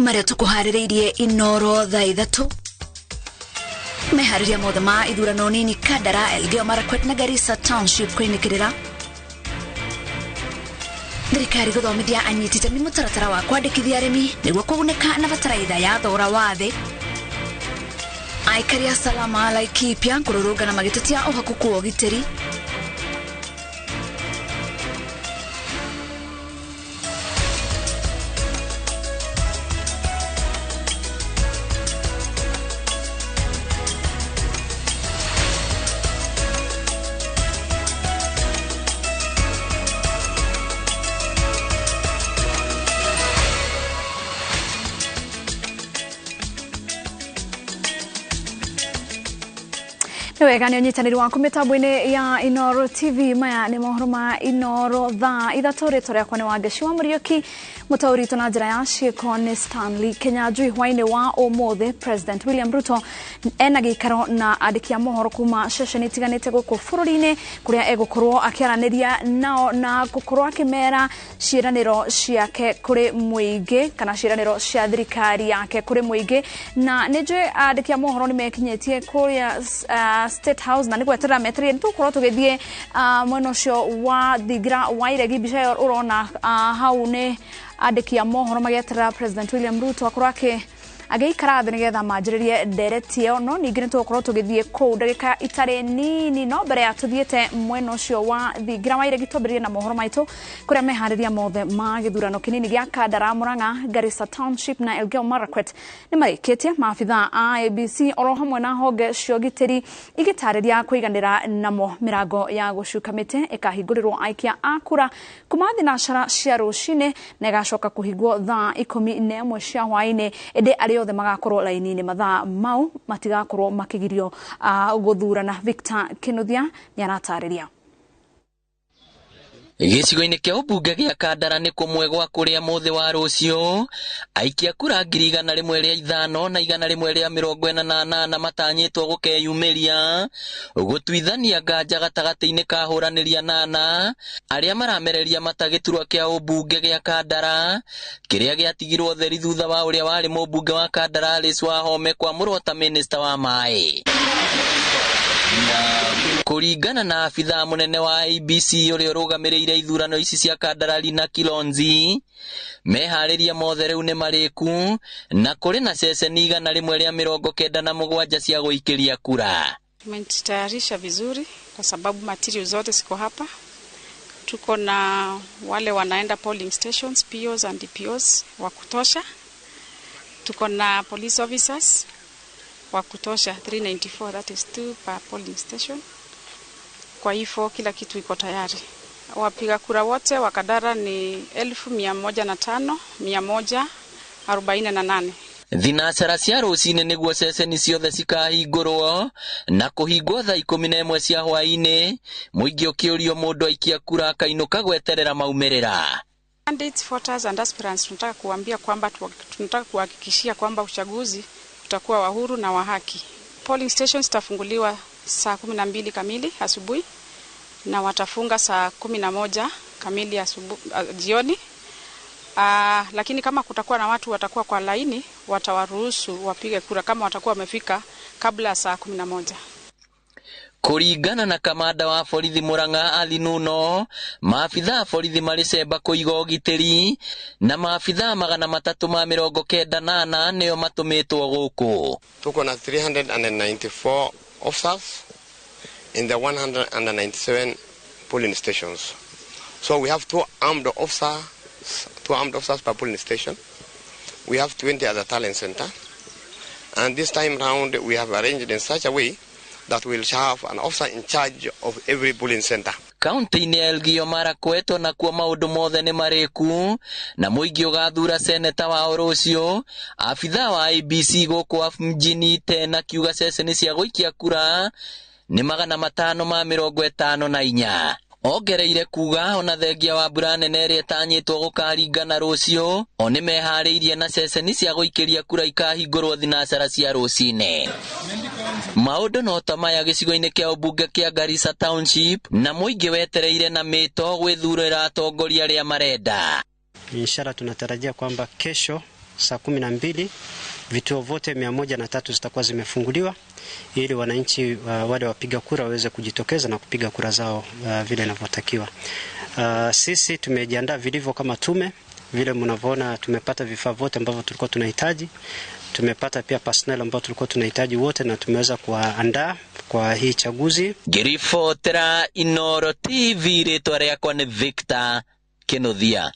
Marĩa tũkũharĩrĩirie Inoro thaa 3. Meharĩria mothe ma ithurano nini Kandara, Elgeyo Marakwet na Garissa Township kwĩnĩkĩrĩra. Thirikari gũthomithia anyiti itemi mũtaratara wa kwandĩkithia arĩmi nĩguo kũgunĩka na bataraitha ya thogora wa thĩ. Aikari a Salama Laikipia kũrũrũngana magĩtetia ũhakuku wa ũgitĩri. Wega nĩ ũnyitanĩri waku mĩtambo-inĩ ya Inoro TV. Maya nĩ mohoro ma Inoro thaa 3. Rĩtwa rĩakwa nĩ Wangeci wa Mũriũki, mũtaũri witũ na njĩra ya ciĩko nĩ Stanley Kenyanjui. Hwaĩ-inĩ wa ũmũthĩ President William Ruto ena gĩikaro na andĩki a mohoro kuma ceceni itiganĩte gũkũ bũrũri-inĩ, kũrĩa egũkorwo akĩaranĩria nao na gũkorwo akĩmera ciĩranĩro ciake kũrĩ mũingĩ kana ciĩranĩro cia thirikari yake kũrĩ mũingĩ. Na nĩ njũĩ andĩki a mohoro nĩ mekinyĩtie kũrĩa State House na nĩ gweterera metereire. Nĩ tũgũkorwo tũgĩthiĩ mwena ũcio wa thingira wa iregi. Mbica ĩyo ũrona hau nĩ andĩki a mohoro magĩeterera President William Ruto akorwo agĩikara thĩ nĩgetha manjĩrĩrie ndereti ĩyo. No ningĩ nĩ tũgũkorwo tũgĩthiĩ kũu ndagĩka itarĩ nini, no mbere ya tũthiĩte mwena ũcio wa thingira wa iregi twambĩrĩrie na mohoro maitũ kũrĩa meharĩria mothe ma gĩthurano kĩnini gĩa Kandara, Murang'a, Garissa Township na Elgeyo Marakwet nĩ marĩkĩtie. Maabithaa a ABC oro hamwe na honge cia ũgitĩri igĩtarĩria kũiganĩra namo. Mĩrango ya gũcuka mĩtĩ ĩkahingũrĩrwo aikia a kura kuma thinacara cia rũcinĩ na ĩgacoka kũhingwo thaa 11 cia hwaĩ-inĩ, ĩndĩ arĩa othe magakorwo raini-inĩ mathaa mau matigakorwo makĩgirio gũthurana. Victor Kinuthia nĩ aratarĩria. Gĩcigo-inĩ kĩa ũmbunge gĩa Kandara nĩ kũmwe gwa kũrĩa mũthĩ wa rũciũ aikia kura 105,148 matanyĩtwo gũkeyumĩria gũtuithania nganja gatagatĩ-inĩ ka hũranĩri 8 arĩa maramereria mata gĩturwa kĩa ũmbunge gĩa Kandara kĩrĩa gĩatigirwo theri thutha wa ũrĩa warĩ mũmbunge wa Kandara Alice Wahome kwamũrwo ta minista wa maĩ. Kũringana na abithaa mũnene wa ABC ũrĩa ũrũgamĩrĩire ithurano ici cia Kandara Lina Kilonzi, meharĩria mothe rĩu nĩ marĩku na kũrĩ na ceceni 197 cia gũikĩria kura. Tumejitayarisha vizuri kwa sababu material zote ziko hapa. Tuko na wale wanaenda polling stations, POs and DPOs wa kutosha. Tuko na police officers wa kutosha 394, that is 2 per polling station. Kwa hivyo kila kitu iko tayari. Wapiga kura wote wa Kandara ni 105,148. Thinacara cia rũcinĩ nĩguo ceceni ciothe cikahingũrwo na kũhingwo thaa 11 cia hwaĩ-inĩ, mũingĩ ũkĩũrio mũndũ aikia kura akainũka gweterera maumĩrĩra. Candidates, voters and aspirants tunataka kuambia kwamba tunataka kuhakikishia kwamba uchaguzi utakuwa wa huru na wa haki. Polling stations zitafunguliwa saa 12 kamili asubuhi na watafunga saa 11 kamili asubuhi jioni. Lakini kama kutakuwa na watu watakuwa kwa laini, watawaruhusu wapige kura kama watakuwa wamefika kabla saa 11. Kũringana na kamanda wa borithi Murang'a Ali Nuno, maabithaa borithi marĩ cemba kũiga ũgitĩri na maabithaa 394 nĩo matũmĩtwo gũkũ. Tuko na 394 officers in the 197 polling stations. So we have 2 armed officers, 2 armed officers per polling station. We have 20 at the talent center. And this time round we have arranged in such a way that will have an officer in charge of every polling center. Kaunti-inĩ ya Elgeyo Marakwet onakuo maũndũ mothe nĩ marĩku na mũingĩ ũgathura seneta wao rũciũ. Abithaa wa ABC gũkũ mjini tena kiuga ceceni cia gũikia kura nĩ 554. Ongereire kuga ona thengia wa mbura nene ĩrĩa ĩtanyĩtwo gũkaringana rũciũ o nĩ meharĩirie na ceceni cia gũikĩria kura ikahingũrwo thinacara cia rũcinĩ. Maũndũ no ta maya gĩcigo-inĩ kĩa ũmbunge kĩa Garissa Township na mũingĩ wetereire na mĩto gwĩthurĩra atongoria arĩa marenda. Inshallah tunatarajia kwamba kesho saa 12 vituo vyote 103 zitakuwa zimefunguliwa ili wananchi wale wapiga kura waweze kujitokeza na kupiga kura zao vile inavyotakiwa. Sisi tumejiandaa vilivyo kama tume. Vile mnavyoona tumepata vifaa vyote ambavyo tulikuwa tunahitaji. Tumepata pia personnel ambao tulikuwa tunahitaji wote na tumeweza kuandaa kwa hii chaguzi. Ngiribotera Inooro TV, rĩtwa rĩakwa nĩ Victor Kinuthia.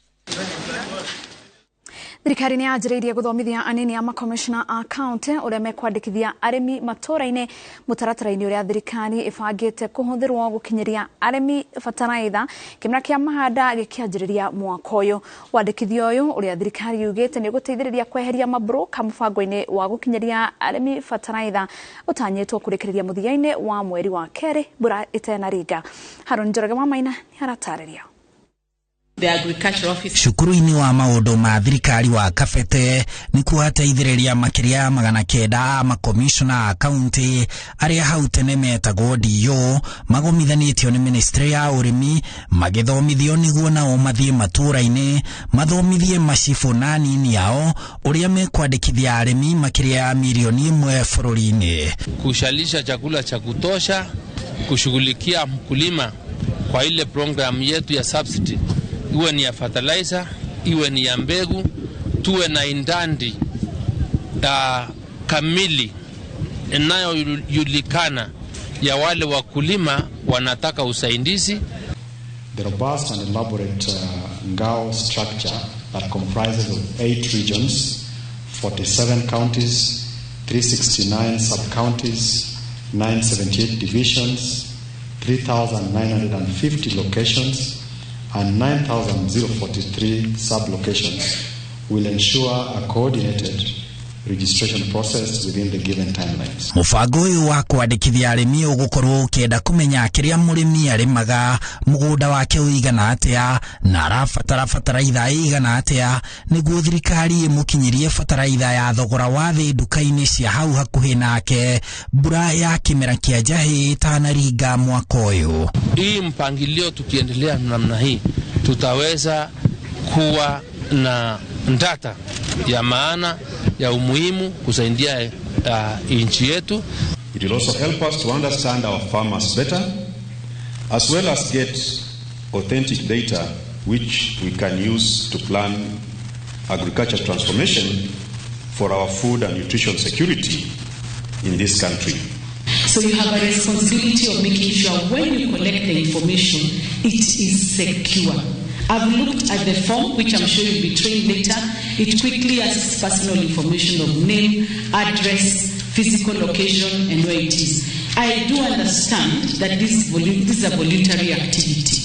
Thirikari nĩ yanjĩrĩirie gũthomithia anini a makomishona a kaunti ũrĩa mekwandĩkithia arĩmi matũũra-inĩ mũtaratara-inĩ ũrĩa thirikari ĩbangĩte kũhũthĩrwo gũkinyĩria arĩmi bataraitha kĩmera kĩa mahanda gĩkĩanjĩrĩria mwaka ũyũ. Wandĩkithia ũyũ ũrĩa thirikari yugĩte nĩ ũgũteithĩrĩria kweheria mabroka mũbango-inĩ wa gũkinyĩria arĩmi bataraitha ũtanyĩtwo kũrĩkĩrĩria mũthia-inĩ wa mweri wa kerĩ mbura ĩtenaringa. Harũni Njoroge wa Maina nĩ aratarĩria. Cukuru-inĩ wa maũndũ ma thirikari wa Kabete nĩkuo ateithĩrĩria makĩria ya 900 a makomishona a kaunti arĩa hau tene metagwo DO magomithanĩtio nĩ ministry ya ũrĩmi magĩthomithio nĩguo nao mathiĩ matũũra-inĩ mathomithie macibũ na anini ao ũrĩa mekwandĩkithia arĩmi makĩria ya milioni 1 bũrũri-inĩ. Kushalisha chakula cha kutosha, kushughulikia mkulima kwa ile program yetu ya subsidy, iwe ni ya fertilizer, iwe ni ya mbegu, tuwe na idadi kamili inayojulikana ya wale wakulima wanataka usaidizi. The robust and elaborate Ngao structure that comprises of 8 regions, 47 counties, 369 sub-counties, 978 divisions, 3,950 locations, and 9,043 sub-locations will ensure a coordinated registration process within the given timelines. Mũbango ũyũ wa kwandĩkithia arĩmi ũgũkorwo ũkĩenda kũmenya kĩrĩa mũrĩmi arĩmaga, mũgũnda wake ũigana atĩa, na arabatara bataraitha ĩigana atĩa, nĩguo thirikari ĩmũkinyĩrie bataraitha ya thogora wa thĩ nduka-inĩ cia hau hakuhĩ nake mbura ya kĩmera kĩa njahĩ ĩtanaringa mwaka ũyũ. Hii mpangilio tukiendelea namna hii tutaweza kuwa na data ya maana ya umuhimu kusaidia nchi yetu. It will also help us to understand our farmers better, as well as get authentic data which we can use to plan agriculture transformation for our food and nutrition security in this country. So you have a responsibility of making sure when you collect the information, it is secure. I've looked at the form, which I'm sure you'll be trained later. It quickly asks personal information of name, address, physical location, and where it is. I do understand that this is a voluntary activity.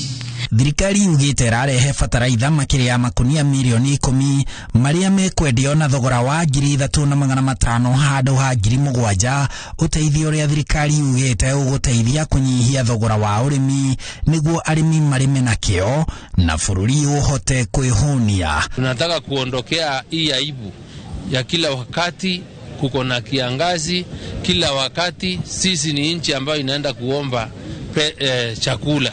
Thirikari yugĩte ĩrarehe bataraitha makĩria ya makunia milioni 10 marĩa mekwendio na thogora wa 3,500 handũ ha 7,000. Ũteithio ũrĩa thirikari yugĩte ũgũteithia kũnyihia thogora wa ũrĩmi nĩguo arĩmi marĩme na kĩo na bũrũri ũhote kwĩhũnia. Tunataka kuondokea hii aibu ya kila wakati kuko na kiangazi, kila wakati sisi ni nchi ambayo inaenda kuomba chakula.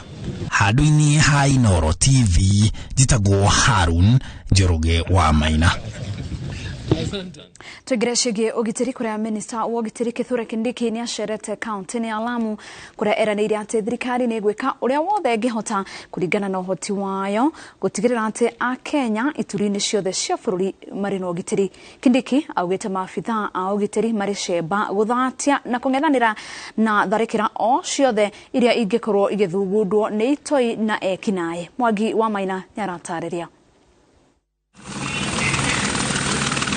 Handũ-inĩ ha Inooro TV njĩtagwo Harun Njoroge wa Maina. Tuingire ciĩgiĩ ũgitĩri kũrĩa minista wa ũgitĩri Kithure Kindiki nĩ acerete kaunti-inĩ ya Lamu kũrĩa eranĩire atĩ thirikari nĩ ĩgwĩka ũrĩa wothe ĩngĩhota kũringana na ũhoti wayo gũtigĩrĩra atĩ Akenya ituri-inĩ ciothe cia bũrũri marĩ na ũgitĩri. Kindiki augĩte maabithaa a ũgitĩri marĩ cemba gũthatia na kũng'ethanĩra na tharĩkĩra o ciothe iria ingĩkorwo igĩthugundwo nĩ itoi na ekinaĩ. Mwangi wa Maina nĩ aratarĩria.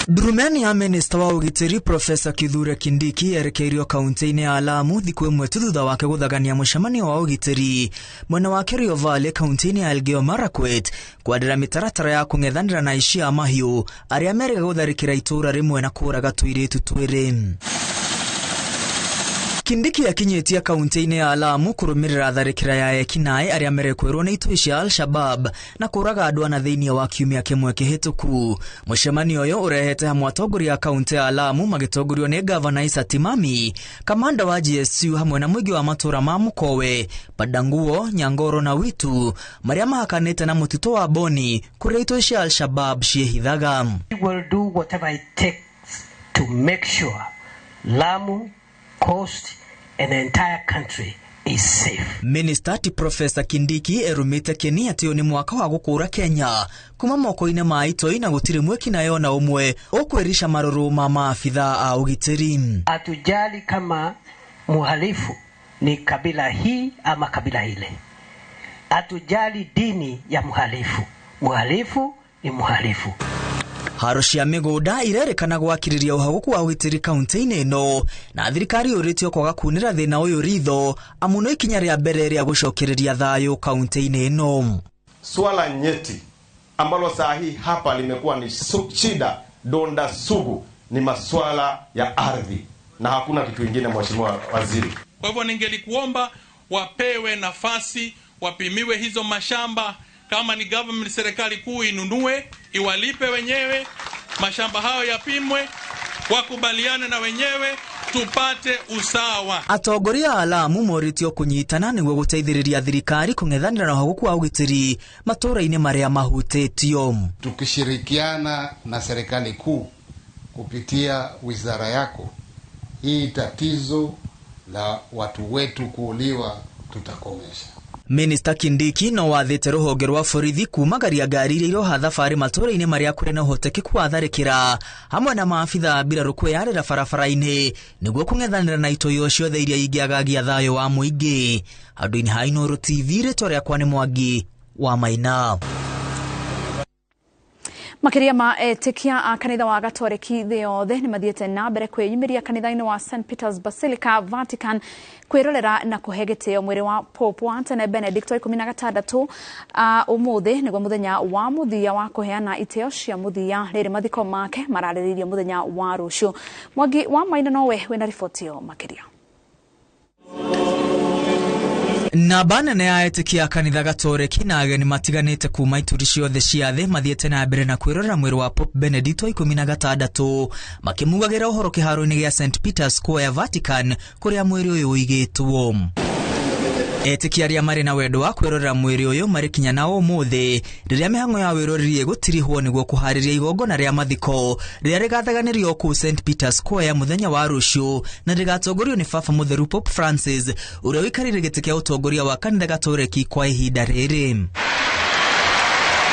Ndurumeni ya minista wa ũgitĩri Profesa Kithure Kindiki yerekeirio kaunti-inĩ ya Lamu thikũ ĩmwe tu thutha wake gũthagania mũcemanio wa ũgitĩri mwena wa Kerio Valley kaunti-inĩ ya Elgeyo Marakwet kwandĩra mĩtaratara ya kũng'ethanĩra na aici a mahiũ arĩa merĩga gũtharĩkĩra itũũra rĩmwe na kũũraga tũirĩtu twĩrĩ. Kindiki akinyĩtie kaunti-inĩ ya Lamu kũrũmĩrĩra tharĩkĩra ya ekinaĩ arĩa merekwĩrwo nĩ itoi cia Al-Shabab na kũraga andũ ana thĩinĩ wa kiumia kĩmwe kĩhĩtũku. Mũcemanio ũyũ ũrehete hamwe atongoria a kaunti ya Lamu magĩtongorio nĩ Gavana Issa Timami, kamanda wa GSU hamwe na mũingĩ wa matũra ma Mukowe, Padanguo, Nyangoro na Witu marĩa mahakanĩte na mũtitũ wa Boni kũrĩa itoi cia Al-Shabab ciĩhithaga. We will do whatever it takes to make sure Lamu, Coast and the entire country is safe. Minister ti Professor Kindiki erumite keni atĩ ũyũ nĩ mwaka wa gũkũra Kenya kuma moko-inĩ ma itoi na gũtirĩ mwĩkinaĩ ona ũmwe ũkwĩrica marũrũ ma maabitha a ũgitĩri. Hatujali kama muhalifu ni kabila hii ama kabila ile. Hatujali dini ya muhalifu. Muhalifu ni muhalifu. Haro cia mĩgũnda irerĩkana gwakĩrĩria ũhagũku wa ũgitĩri kaunti-inĩ ĩno na thirikari yũrĩtio kwaga kunĩra thĩna ũyũ ritho amu no ikinya rĩa mbere rĩa gũcokereria thayũ kaunti-inĩ ĩno. Swala nyeti ambalo saa hii hapa limekuwa ni shida donda sugu ni maswala ya ardhi na hakuna kitu kingine, Mheshimiwa Waziri. Kwa hivyo ningelikuomba wapewe nafasi, wapimiwe hizo mashamba. Kama ni government, serikali kuu inunue, iwalipe wenyewe, mashamba hayo yapimwe, wakubaliane na wenyewe, tupate usawa. Atongoria a Lamu moritio kunyitana nĩguo gũteithĩrĩria thirikari kũng'ethanĩra na ũhagũku wa ũgitĩri matũũra-inĩ marĩa mahutĩtio. Tukishirikiana na serikali kuu kupitia wizara yako, hii tatizo la watu wetu kuuliwa tutakomesha. Minister Kindiki no wathĩte rũhonge rwa borithi kumagaria ngari iria iroha thabarĩ matũũra-inĩ marĩa kũrĩ na ũhotekeku wa tharĩkĩra hamwe na maabitha a mbirarũ kwĩyarĩra barabara-inĩ nĩguo kũng'ethanĩra na itoi ciothe iria ingĩagagia thayũ wa mũingĩ. Handũ-inĩ ha Inooro TV, rĩtwa rĩakwa nĩ Mwangi wa Maina. Makiria ma etĩkia a kanitha wa Gatoreki thĩ yothe nĩ mathiĩte na mbere kwĩyumĩria kanitha-inĩ wa St Peter's Basilica Vatican kwĩrorera na kũhe gĩtĩo mwĩrĩ wa Pope wa tene Benedict wa 16 ũmũthĩ nĩguo mũthenya wa mũthia wa kũheana itĩo cia mũthia rĩrĩ mathiko make mararĩrĩirio mũthenya wa rũciũ. Mwangi wa Maina nowe wĩna riboti ĩyo makĩria. Namba nene ya etĩkia kanitha Gatoreki na ageni matiganĩte kuma ituri ciothe cia thĩ mathiĩte na mbere na kwĩrorera mwĩrĩ wa Pope Benedict wa 16 makĩmugagĩra ũhoro kĩharo-inĩ gĩa St Peter's Square Vatican kũrĩa mwĩrĩ ũyũ ũigĩtwo. Etĩkia arĩa marĩ na wendo wa kwĩrorera mwĩrĩ ũyũ marĩ kinya na ũmũthĩ rĩrĩa mĩhang'o ya wĩroreri ĩgũtirihwo nĩguo kũharĩria igongona rĩa mathiko rĩrĩa rĩgathaganĩrio kũu St Peter's Square mũthenya wa rũciũ na rĩgatongorio nĩ Baba Mũtheru Pope Francis ũrĩa ũikarĩire gĩtĩ kĩa ũtongoria wa kanitha Gatoreki kwa ihinda rĩrĩ.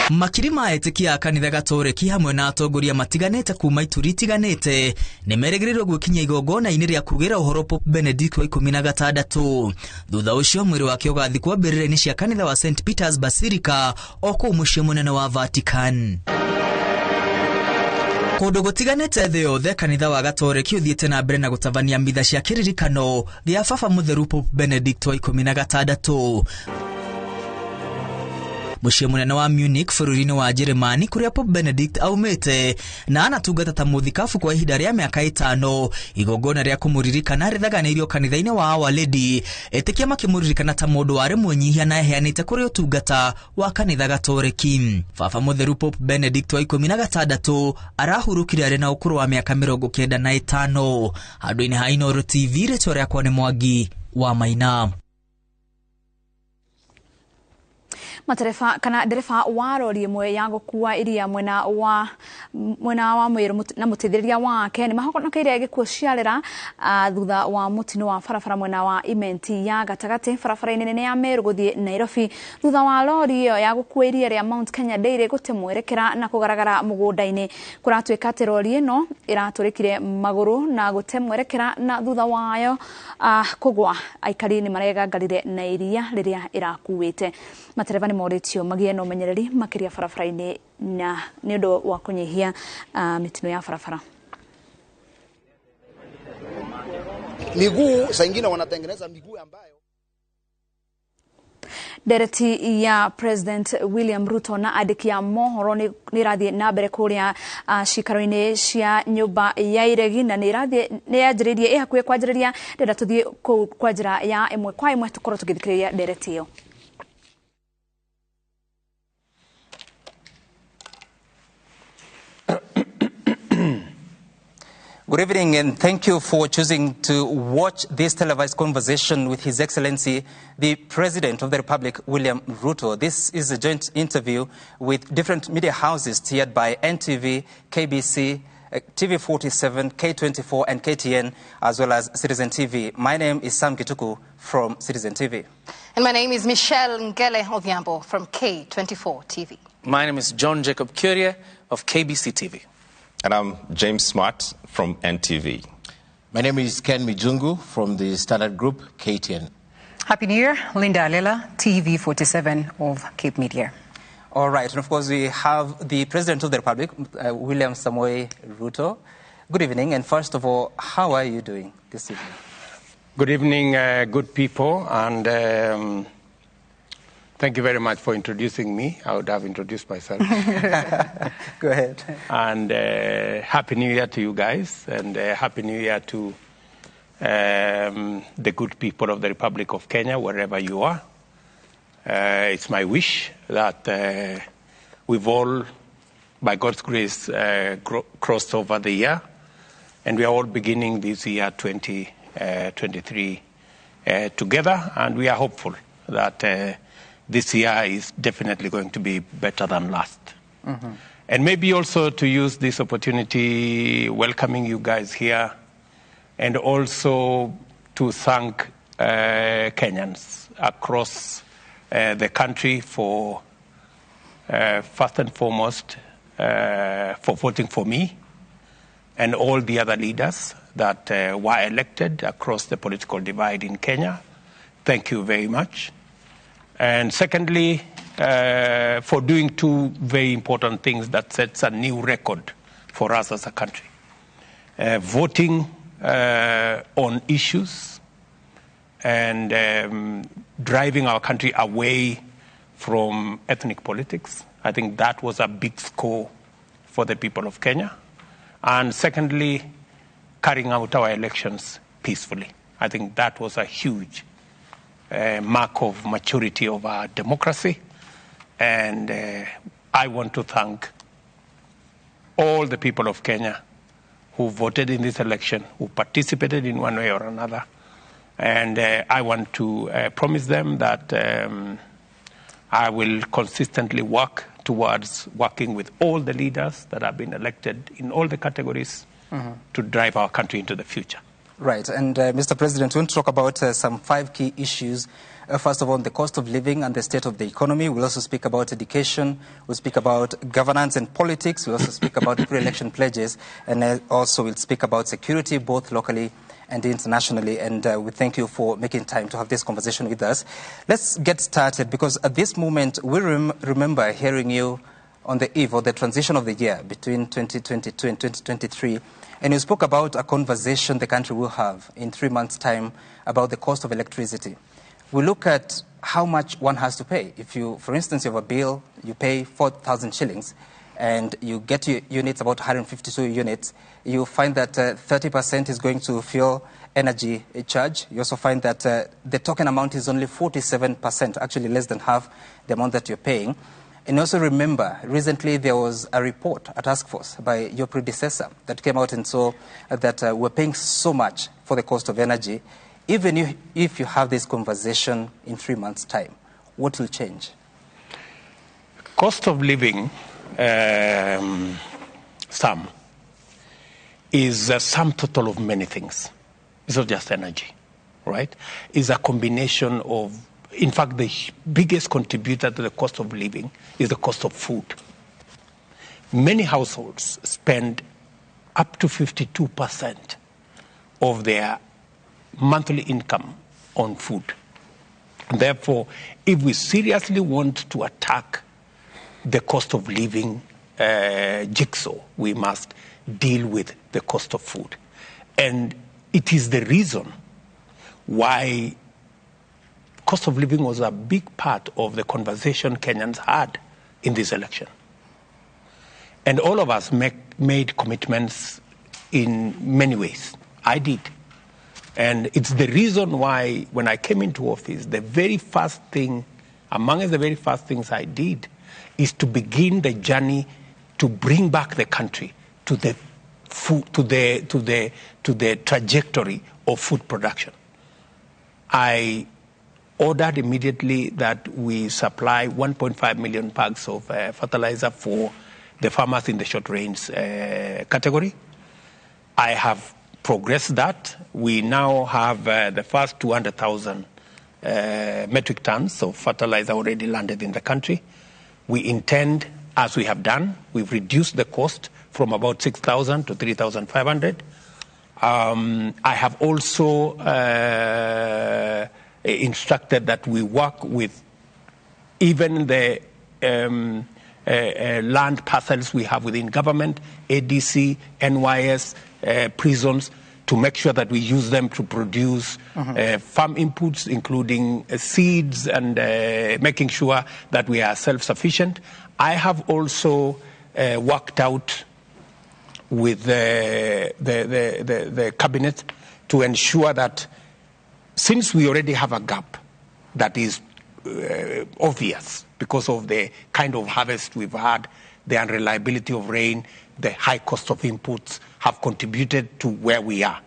Makiri ma etĩkia a kanitha Gatoreki hamwe na atongoria matiganĩte kuma ituri itiganĩte nĩ merĩgĩrĩirwo gwĩkinyia igongona-inĩ rĩa kugĩra ũhoro Pope Benedict wa 16. Thutha ũcio mwĩrĩ wake ũgathikwo mbĩrĩra-inĩ cia kanitha wa St Peter's Basilica o kũu mũciĩ mũnene wa Vatican. Kũndũ gũtiganĩte thĩ yothe kanitha wa Gatoreki ũthiĩte na mbere na gũtabania mitha cia kĩririkano gĩa Baba Mũtheru Pope Benedict wa 16. Mũciĩ mũnene wa Munich bũrũri-inĩ wa Jeremani kũrĩa Pope Benedict aumĩte na anatungata ta mũthikabu kwa ihinda rĩa mĩaka 5. Igongona rĩa kũmũririkana rĩthaganĩirio kanitha-inĩ wa Our Lady, etĩkia makĩmũririkana ta mũndũ warĩ mwĩnyihia na eheanĩte kũrĩ ũtungata wa kanitha Gatoreki. Baba Mũtheru Pope Benedict wa 16 arahurũkire arĩ na ũkũrũ wa mĩaka 95. Handũ-inĩ ha Inooro TV, rĩtwa rĩakwa nĩ Mwangi wa Maina. Matereba kana ndereba wa rori ĩmwe ya gũkua iria mwena wa Meru na mũteithĩrĩria wake nĩ mahonokeire gĩkuũ ciarĩra thutha wa mũtino wa barabara mwena wa Imenti ya gatagatĩ barabara-inĩ nene ya Meru gũthiĩ Nairobi thutha wa rori ĩyo ya gũkua iria rĩa Mount Kenya Dairy gũte mwerekera na kũgaragara mũgũnda-inĩ. Kũratuĩka atĩ rori ĩno ĩratũrĩkire magũrũ na gũte mwerekera na thutha wayo kũgwa aikari nĩ maregangarire na iria rĩrĩa ĩrakuĩte. Matereba nĩ morĩtio magĩe na ũmenyereri makĩria barabara-inĩ na nĩ ũndũ wa kũnyihia mĩtino ya barabara. Miguu saa ingine wanatengeneza miguu ambayo Ndereti ya President William Ruto na andĩki a mohoro nĩ ĩrathiĩ na mbere kũrĩa cikaro-inĩ cia nyũmba ya iregi na nĩ ĩrathiĩ nĩ yanjĩrĩirie ĩ hakuhĩ kwanjĩrĩria. Ndĩrenda tũthiĩ kũu kwa njĩra ya ĩmwe kwa ĩmwe tũkorwo tũgĩthikĩrĩria ndereti ĩyo. Good evening, and thank you for choosing to watch this televised conversation with His Excellency, the President of the Republic, William Ruto. This is a joint interview with different media houses steered by NTV, KBC, TV47, K24 and KTN, as well as Citizen TV. My name is Sam Gituku from Citizen TV. And my name is Michelle Ngele Odhiambo from K24 TV. My name is John Jacob Kuria of KBC TV. And I'm James Smart from NTV. My name is Ken Mijungu from the Standard Group, KTN. Happy New Year, Linda Alela, TV47 of Cape Media. All right, and of course we have the President of the Republic, William Samoei Ruto. Good evening, and first of all, how are you doing this evening? Good evening, good people, and thank you very much for introducing me. I would have introduced myself. Go ahead. And Happy New Year to you guys, and Happy New Year to the good people of the Republic of Kenya, wherever you are. It's my wish that we've all, by God's grace, crossed over the year, and we are all beginning this year 2023 together, and we are hopeful that this year is definitely going to be better than last. Mm-hmm. And maybe also to use this opportunity, welcoming you guys here, and also to thank Kenyans across the country for, first and foremost, for voting for me and all the other leaders that were elected across the political divide in Kenya. Thank you very much. And secondly, for doing two very important things that sets a new record for us as a country. Voting on issues and driving our country away from ethnic politics. I think that was a big score for the people of Kenya. And secondly, carrying out our elections peacefully. I think that was a huge mark of maturity of our democracy. And I want to thank all the people of Kenya who voted in this election, who participated in one way or another. And I want to promise them that I will consistently work towards working with all the leaders that have been elected in all the categories to drive our country into the future. Right. And Mr. President, we want to talk about some 5 key issues. First of all, the cost of living and the state of the economy. We'll also speak about education. We'll speak about governance and politics. We'll also speak about pre-election pledges. And also we'll speak about security, both locally and internationally. And we thank you for making time to have this conversation with us. Let's get started, because at this moment, we remember hearing you on the eve of the transition of the year between 2022 and 2023. And you spoke about a conversation the country will have in 3 months' time about the cost of electricity. We look at how much one has to pay. If you, for instance, you have a bill, you pay 4,000 shillings, and you get your units, about 152 units, you find that 30% is going to fuel energy charge. You also find that the token amount is only 47%, actually less than half the amount that you're paying. And also remember, recently there was a report, a task force by your predecessor that came out and saw that we're paying so much for the cost of energy. Even if you have this conversation in 3 months' time, what will change? Cost of living, Sam, is a sum total of many things. It's not just energy, right? It's a combination of, in fact, the biggest contributor to the cost of living is the cost of food. Many households spend up to 52% of their monthly income on food. And therefore, if we seriously want to attack the cost of living jigsaw, we must deal with the cost of food. And it is the reason why Cost of living was a big part of the conversation Kenyans had in this election. And all of us made commitments in many ways. I did. And it's the reason why when I came into office, the very first thing, among the very first things I did, is to begin the journey to bring back the country to the food, to the trajectory of food production. I ordered immediately that we supply 1.5 million bags of fertilizer for the farmers in the short range category. I have progressed that. We now have the first 200,000 metric tons of fertilizer already landed in the country. We intend, as we have done, we've reduced the cost from about 6,000 to 3,500. I have also instructed that we work with even the land parcels we have within government, ADC, NYS, prisons, to make sure that we use them to produce farm inputs, including seeds, and making sure that we are self-sufficient. I have also worked out with the cabinet to ensure that since we already have a gap that is obvious because of the kind of harvest we've had, the unreliability of rain, the high cost of inputs have contributed to where we are,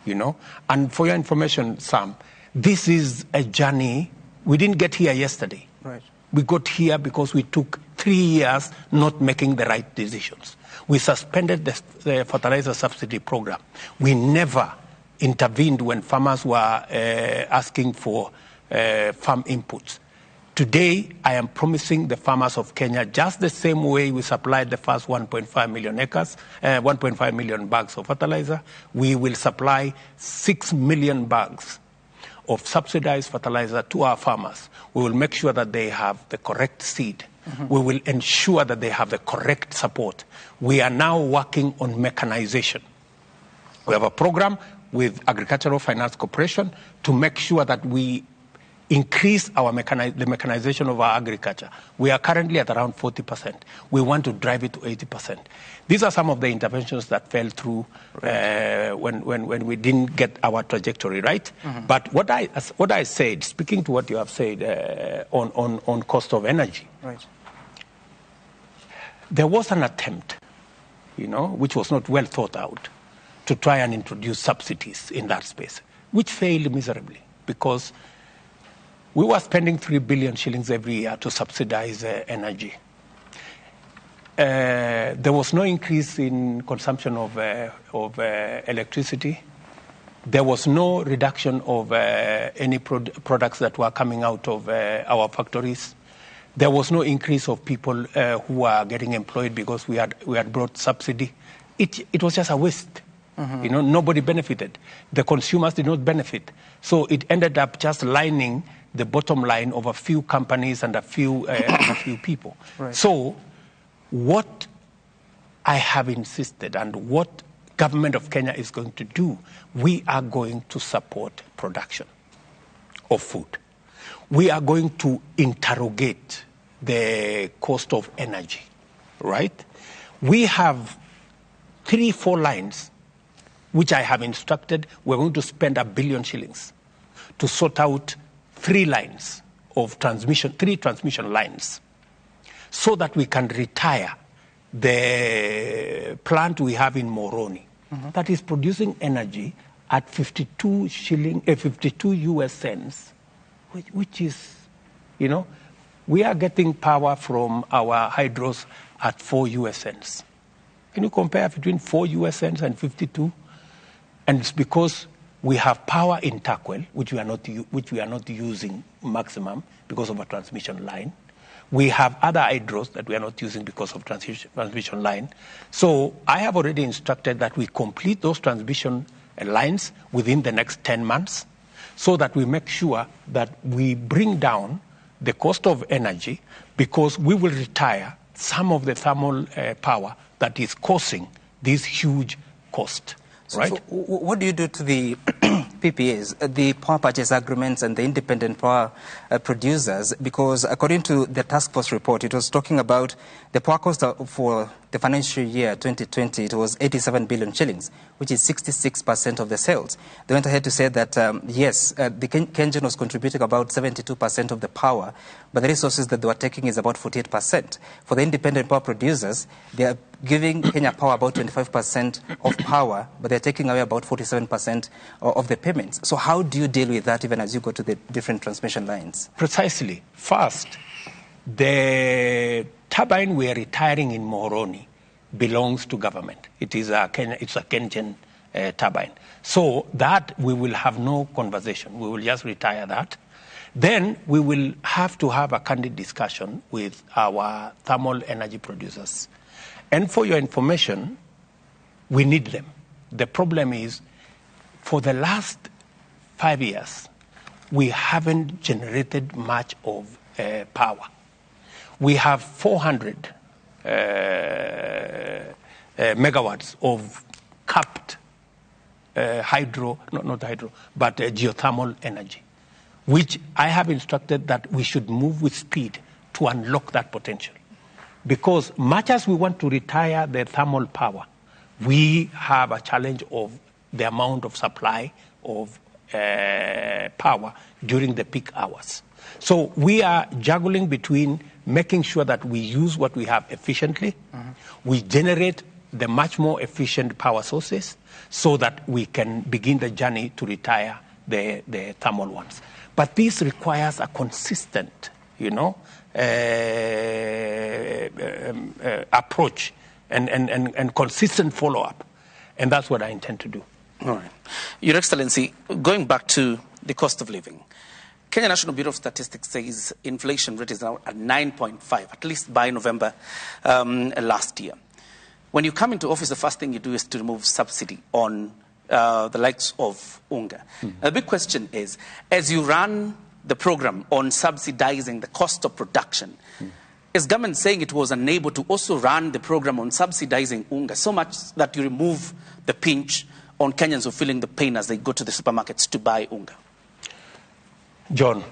you know. And for your information, Sam, this is a journey. We didn't get here yesterday. Right. We got here because we took 3 years not making the right decisions. We suspended the fertilizer subsidy program. We never intervened when farmers were asking for farm inputs. Today, I am promising the farmers of Kenya, just the same way we supplied the first 1.5 million acres, 1.5 million bags of fertilizer, we will supply 6 million bags of subsidized fertilizer to our farmers. We will make sure that they have the correct seed. Mm-hmm. We will ensure that they have the correct support. We are now working on mechanization. We have a program with Agricultural Finance Corporation to make sure that we increase our the mechanization of our agriculture. We are currently at around 40%. We want to drive it to 80%. These are some of the interventions that fell through when we didn't get our trajectory right. Mm-hmm. But what I said, speaking to what you have said on cost of energy, right. There was an attempt, you know, which was not well thought out, to try and introduce subsidies in that space, which failed miserably because we were spending 3 billion shillings every year to subsidize energy. There was no increase in consumption of electricity. There was no reduction of any products that were coming out of our factories. There was no increase of people who were getting employed because we had brought subsidy. It was just a waste. Mm-hmm. You know, nobody benefited. The consumers did not benefit. So it ended up just lining the bottom line of a few companies and a few people. Right. So what I have insisted and what government of Kenya is going to do, we are going to support production of food. We are going to interrogate the cost of energy, right? We have 3-4 lines which I have instructed. We're going to spend 1 billion shillings to sort out 3 lines of transmission, 3 transmission lines, so that we can retire the plant we have in Moroni, mm-hmm. that is producing energy at 52 US cents, which is, you know, we are getting power from our hydros at 4 US cents. Can you compare between 4 US cents and 52? And it's because we have power in Turkwel, which we are not using maximum because of a transmission line. We have other hydros that we are not using because of transmission line. So I have already instructed that we complete those transmission lines within the next 10 months so that we make sure that we bring down the cost of energy, because we will retire some of the thermal power that is causing this huge cost. So, right? So what do you do to the PPAs, the power purchase agreements and the independent power producers, because according to the task force report, it was talking about the power cost for the financial year 2020, it was 87 billion shillings, which is 66% of the sales. They went ahead to say that, yes, the KenGen was contributing about 72% of the power, but the resources that they were taking is about 48%. For the independent power producers, they are giving Kenya Power about 25% of power, but they're taking away about 47% of the payments. So how do you deal with that even as you go to the different transmission lines? Precisely. First, the turbine we are retiring in Muhoroni belongs to government. It is a KenGen turbine. So that we will have no conversation. We will just retire that. Then we will have to have a candid discussion with our thermal energy producers. And for your information, we need them. The problem is, for the last 5 years, we haven't generated much of power. We have 400 megawatts of capped hydro, not hydro, but geothermal energy, which I have instructed that we should move with speed to unlock that potential. Because much as we want to retire the thermal power, we have a challenge of the amount of supply of power during the peak hours. So we are juggling between making sure that we use what we have efficiently, we generate the much more efficient power sources so that we can begin the journey to retire the thermal ones. But this requires a consistent, approach and consistent follow-up. And that's what I intend to do. All right. Your Excellency, going back to the cost of living, Kenya National Bureau of Statistics says inflation rate is now at 9.5, at least by November last year. When you come into office, the first thing you do is to remove subsidy on the likes of UNGA. Mm-hmm. The big question is, as you run the program on subsidizing the cost of production, is government saying it was unable to also run the program on subsidizing UNGA so much that you remove the pinch on Kenyans who are feeling the pain as they go to the supermarkets to buy UNGA? John,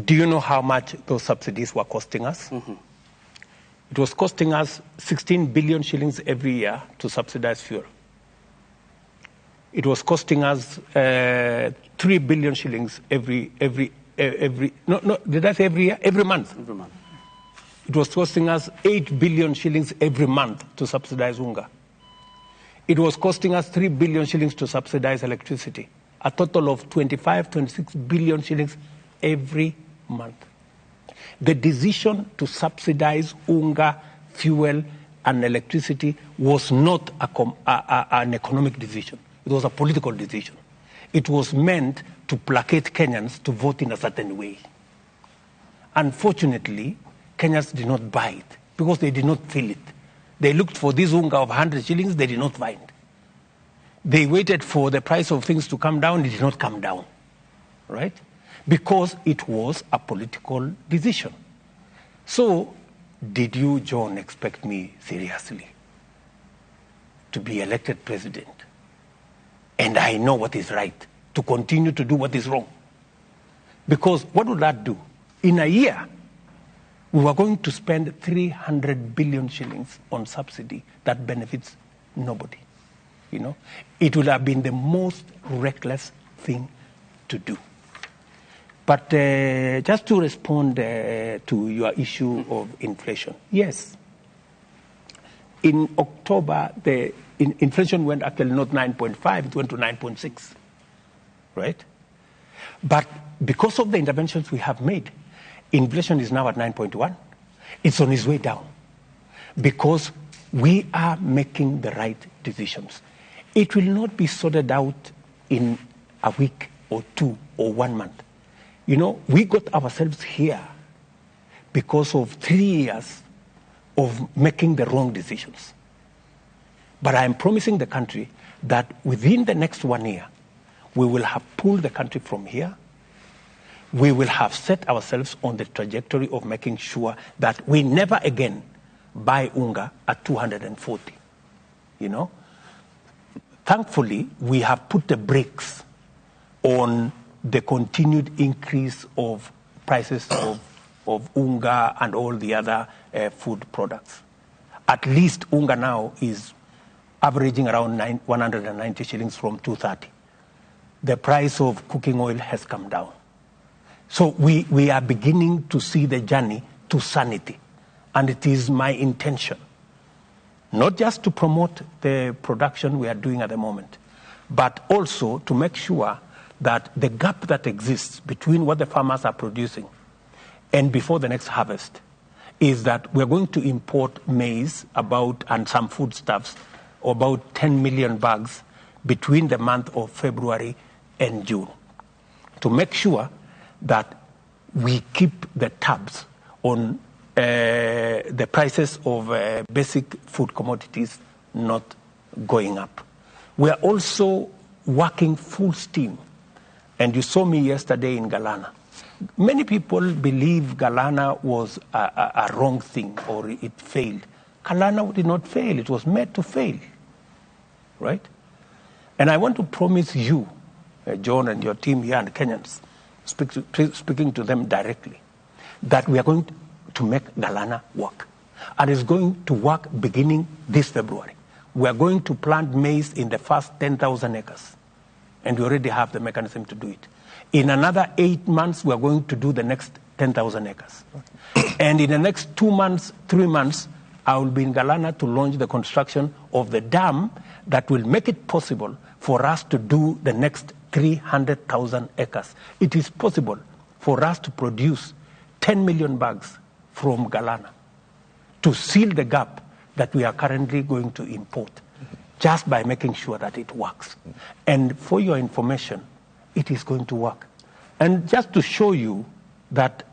do you know how much those subsidies were costing us? Mm-hmm. It was costing us 16 billion shillings every year to subsidize fuel. It was costing us 3 billion shillings every no, did I say every year? Every month. Every month. It was costing us 8 billion shillings every month to subsidize UNGA. It was costing us 3 billion shillings to subsidize electricity. A total of 25, 26 billion shillings every month. The decision to subsidize UNGA, fuel, and electricity was not an economic decision. It was a political decision. It was meant to placate Kenyans to vote in a certain way. Unfortunately, Kenyans did not buy it because they did not feel it. They looked for this UNGA of 100 shillings, they did not find. They waited for the price of things to come down, it did not come down, right? Because it was a political decision. So, did you, John, expect me seriously to be elected president? And I know what is right, to continue to do what is wrong. Because what would that do? In a year, we were going to spend 300 billion shillings on subsidy that benefits nobody. You know, it would have been the most reckless thing to do. But just to respond to your issue of inflation, yes. In October, the inflation went actually not 9.5, it went to 9.6, right? But because of the interventions we have made, inflation is now at 9.1. It's on its way down because we are making the right decisions. It will not be sorted out in a week or two or 1 month. You know, we got ourselves here because of 3 years of making the wrong decisions. But I am promising the country that within the next 1 year, we will have pulled the country from here. We will have set ourselves on the trajectory of making sure that we never again buy UNGA at 240, you know. Thankfully, we have put the brakes on the continued increase of prices of unga and all the other food products. At least unga now is averaging around 190 shillings from 230. The price of cooking oil has come down. So we are beginning to see the journey to sanity. And it is my intention, not just to promote the production we are doing at the moment, but also to make sure that the gap that exists between what the farmers are producing and before the next harvest is that we're going to import maize about and some foodstuffs, about 10 million bags between the month of February and June, to make sure that we keep the tabs on the prices of basic food commodities not going up. We are also working full steam. And you saw me yesterday in Galana. Many people believe Galana was a wrong thing or it failed. Galana did not fail. It was made to fail, right? And I want to promise you, John and your team here and Kenyans, speaking to them directly, that we are going to make Galana work. And it's going to work beginning this February. We are going to plant maize in the first 10,000 acres. And we already have the mechanism to do it. In another 8 months, we are going to do the next 10,000 acres. And in the next 2 months, 3 months, I will be in Galana to launch the construction of the dam that will make it possible for us to do the next 300,000 acres. It is possible for us to produce 10 million bags from Galana to seal the gap that we are currently going to import, just by making sure that it works. And for your information, it is going to work. And just to show you that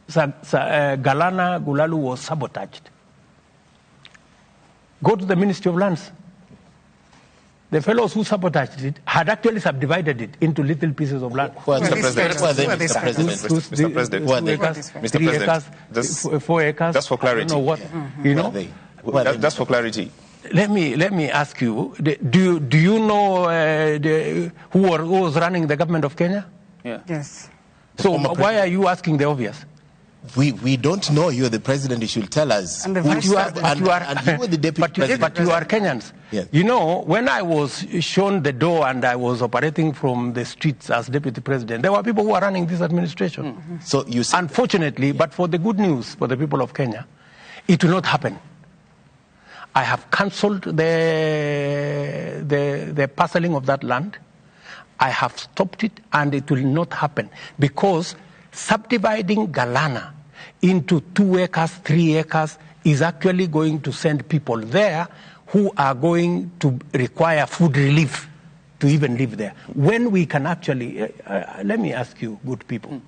Galana Gulalu was sabotaged, go to the Ministry of Lands. The fellows who sabotaged it had actually subdivided it into little pieces of land. Who are Mr. President? Who are they, Mr. President? Mr. President, 2 acres, Mr. 3 President, acres, 4 acres. Just for clarity. I don't know what, you know? Just for clarity. Let me ask you, do you know who was running the government of Kenya? Yeah. Yes. So why are you asking the obvious? We don't know. You're the president. You should tell us. And the but you are, and you were the deputy president. But you are Kenyans. Yes. You know, when I was shown the door and I was operating from the streets as deputy president, there were people who were running this administration. Mm-hmm. So you said, unfortunately, yeah. But for the good news for the people of Kenya, it will not happen. I have cancelled the parceling of that land. I have stopped it, and it will not happen because subdividing Galana into 2 acres, 3 acres is actually going to send people there who are going to require food relief to even live there. When we can actually, let me ask you, good people,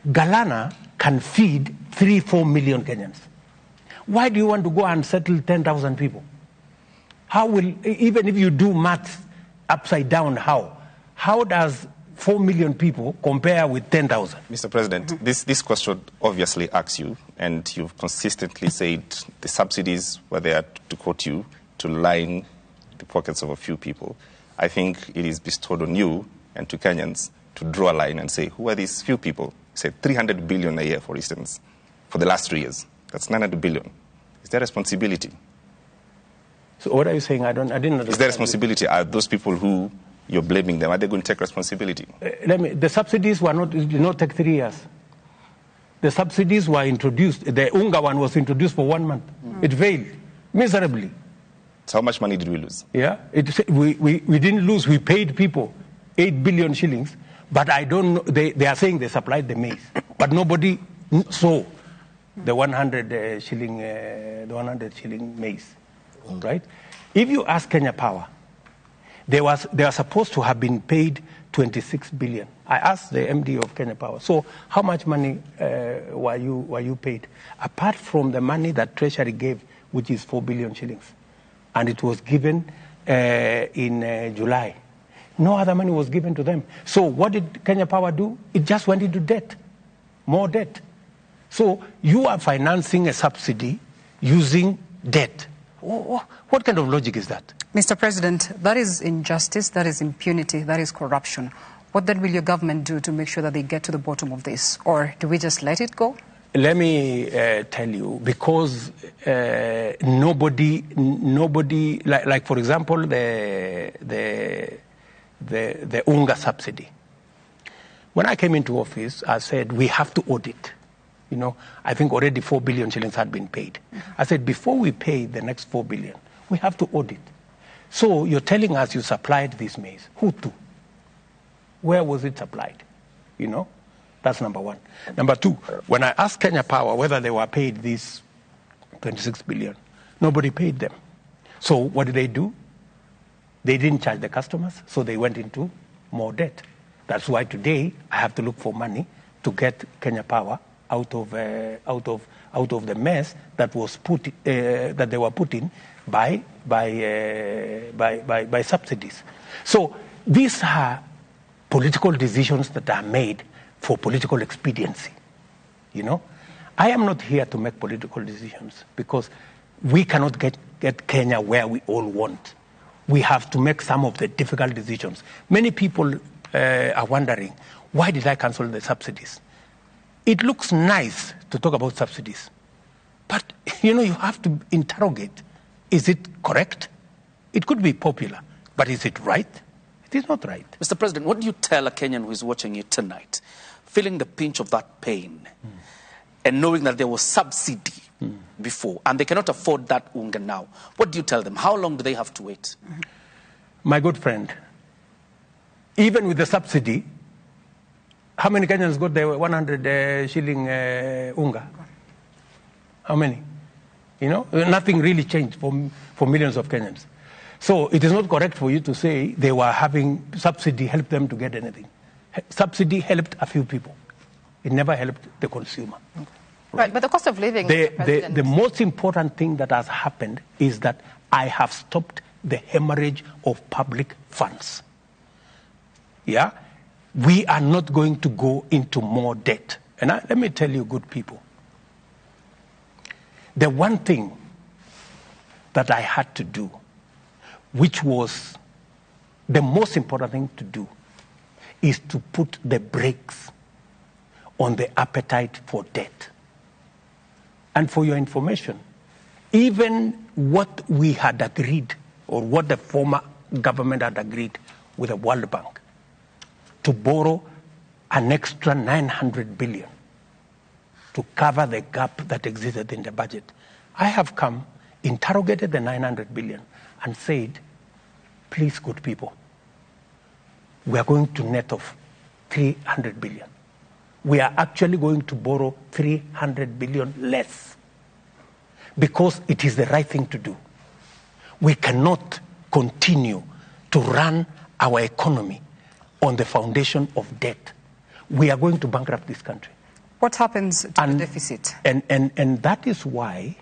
Galana can feed 3-4 million Kenyans. Why do you want to go and settle 10,000 people? How will, even if you do maths upside down, how? How does 4 million people compare with 10,000? Mr. President, this question obviously asks you, and you've consistently said the subsidies were there, to quote you, to line the pockets of a few people. I think it is bestowed on you and to Kenyans to draw a line and say, who are these few people? Say 300 billion a year, for instance, for the last 3 years. That's 900 billion. Is there responsibility? So what are you saying? I didn't understand. Is there responsibility? Are those people who you're blaming them, are they going to take responsibility? The subsidies were not, did not take 3 years. The subsidies were introduced, the UNGA one was introduced for 1 month. Mm. It failed miserably. So how much money did we lose? Yeah, we didn't lose. We paid people 8 billion shillings, but I don't know, they are saying they supplied the maize, but nobody saw the 100 shilling, the 100 shilling maize, right? If you ask Kenya Power, they were supposed to have been paid 26 billion. I asked the MD of Kenya Power, so how much money were you paid? Apart from the money that Treasury gave, which is 4 billion shillings, and it was given in July. No other money was given to them. So what did Kenya Power do? It just went into debt, more debt. So you are financing a subsidy using debt. What kind of logic is that? Mr. President, that is injustice, that is impunity, that is corruption. What then will your government do to make sure that they get to the bottom of this? Or do we just let it go? Let me tell you, because nobody, like for example, the UNGA subsidy. When I came into office, I said, we have to audit. You know, I think already 4 billion shillings had been paid. I said, before we pay the next 4 billion, we have to audit. So you're telling us you supplied this maize. Who to? Where was it supplied? You know, that's number one. Number two, when I asked Kenya Power whether they were paid this 26 billion, nobody paid them. So what did they do? They didn't charge the customers, so they went into more debt. That's why today I have to look for money to get Kenya Power out of the mess that was put that they were put in by subsidies. So these are political decisions that are made for political expediency. You know, I am not here to make political decisions because we cannot get Kenya where we all want. We have to make some of the difficult decisions. Many people are wondering, why did I cancel the subsidies? It looks nice to talk about subsidies, but you know, you have to interrogate, is it correct? It could be popular, but is it right? It is not right. Mr. President, what do you tell a Kenyan who is watching you tonight, feeling the pinch of that pain and knowing that there was subsidy before and they cannot afford that unga now? What do you tell them? How long do they have to wait? My good friend, even with the subsidy, how many Kenyans got the 100 shilling unga? How many? You know, nothing really changed for millions of Kenyans. So it is not correct for you to say they were having subsidy help them to get anything. Subsidy helped a few people. It never helped the consumer. Okay. Right, but the cost of living, the most important thing that has happened is that I have stopped the hemorrhage of public funds. Yeah? We are not going to go into more debt. And let me tell you, good people, the one thing that I had to do, which was the most important thing to do, is to put the brakes on the appetite for debt. And for your information, even what we had agreed, or what the former government had agreed with the World Bank, to borrow an extra 900 billion to cover the gap that existed in the budget. I have come, interrogated the 900 billion and said, please, good people, we are going to net off 300 billion. We are actually going to borrow 300 billion less because it is the right thing to do. We cannot continue to run our economy on the foundation of debt. We are going to bankrupt this country. What happens to the deficit? And that is why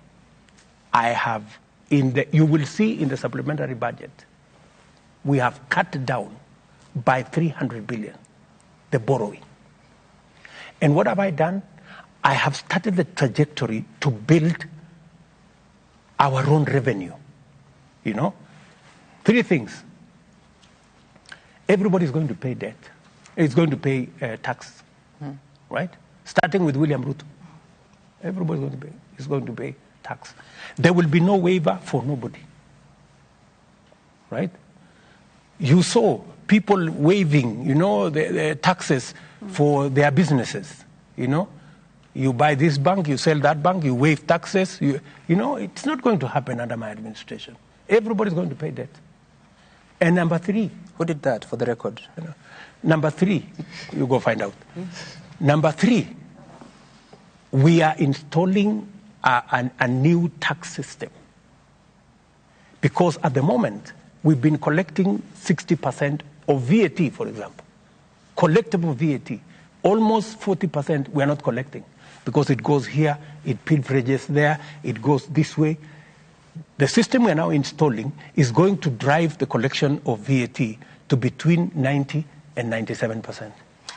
I have, you will see in the supplementary budget, we have cut down by 300 billion, the borrowing. And what have I done? I have started the trajectory to build our own revenue. You know, three things. Everybody's going to pay debt. It's going to pay tax, right? Starting with William Ruto. Everybody's going to pay, is going to pay tax. There will be no waiver for nobody, right? You saw people waiving, you know, the taxes for their businesses, you know. You buy this bank, you sell that bank, you waive taxes. You know, it's not going to happen under my administration. Everybody's going to pay debt. And number three. Who did that, for the record? You know, number three, you go find out. Number three, we are installing a new tax system. Because at the moment, we've been collecting 60% of VAT, for example. Collectible VAT. Almost 40% we are not collecting because it goes here, it pilferages there, it goes this way. The system we are now installing is going to drive the collection of VAT to between 90 and 97%.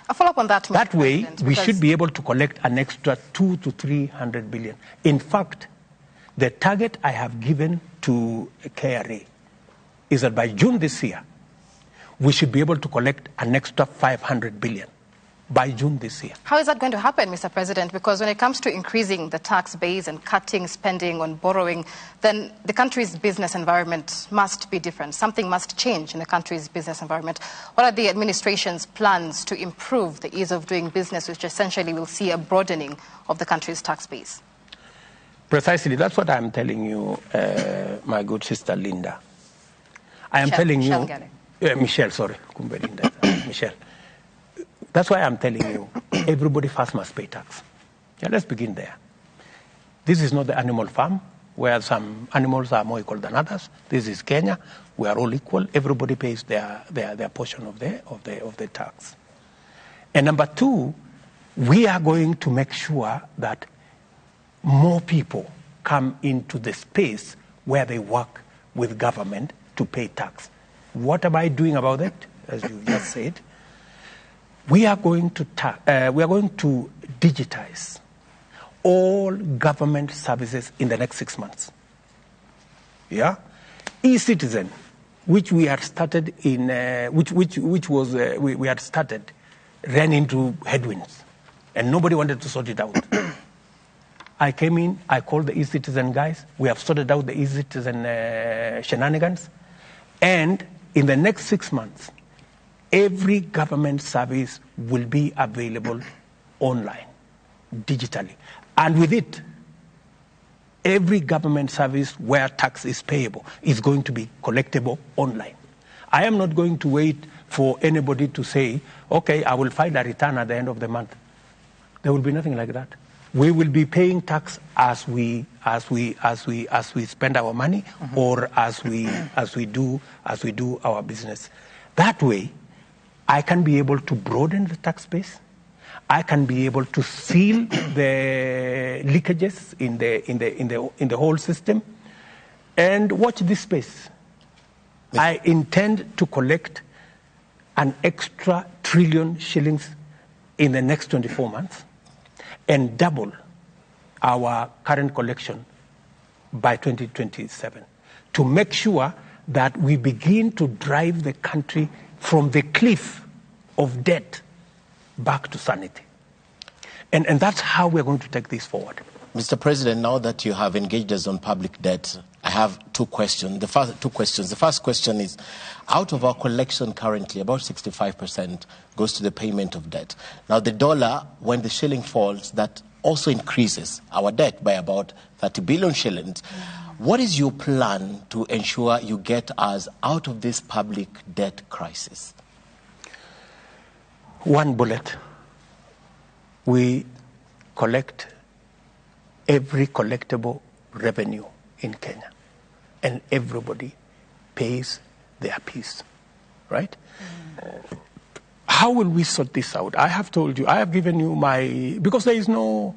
A follow-up on that, Mr. That way, we should be able to collect an extra 200 to 300 billion. In fact, the target I have given to KRA is that by June this year, we should be able to collect an extra 500 billion by June this year. How is that going to happen, Mr. President? Because when it comes to increasing the tax base and cutting spending on borrowing, then the country's business environment must be different. Something must change in the country's business environment. What are the administration's plans to improve the ease of doing business, which essentially will see a broadening of the country's tax base? Precisely. That's what I'm telling you, my good sister Linda. I am telling you... Michelle, sorry. Kumbe Linda. Michelle. That's why I'm telling you, everybody first must pay tax. Yeah, let's begin there. This is not the animal farm where some animals are more equal than others. This is Kenya. We are all equal. Everybody pays their portion of the tax. And number two, we are going to make sure that more people come into the space where they work with government to pay tax. What am I doing about it? As you just said, we are going to digitize all government services in the next 6 months. Yeah, eCitizen, which we had started in, we had started, ran into headwinds, and nobody wanted to sort it out. I came in, I called the eCitizen guys. We have sorted out the eCitizen shenanigans, and in the next 6 months, every government service will be available online, digitally. And with it, every government service where tax is payable is going to be collectible online. I am not going to wait for anybody to say, okay, I will file a return at the end of the month. There will be nothing like that. We will be paying tax as we spend our money, mm-hmm. or as we do our business. That way, I can be able to broaden the tax base. I can be able to seal the leakages in the whole system, and watch this space. I intend to collect an extra 1 trillion shillings in the next 24 months and double our current collection by 2027 to make sure that we begin to drive the country from the cliff of debt back to sanity. And that's how we're going to take this forward. Mr. President, now that you have engaged us on public debt, I have two questions. The first two questions. The first question is, out of our collection currently, about 65% goes to the payment of debt. Now, the dollar, when the shilling falls, that also increases our debt by about 30 billion shillings. What is your plan to ensure you get us out of this public debt crisis? One bullet. We collect every collectible revenue in Kenya, and everybody pays their piece, right? Mm. How will we sort this out? I have told you, I have given you my, because there is no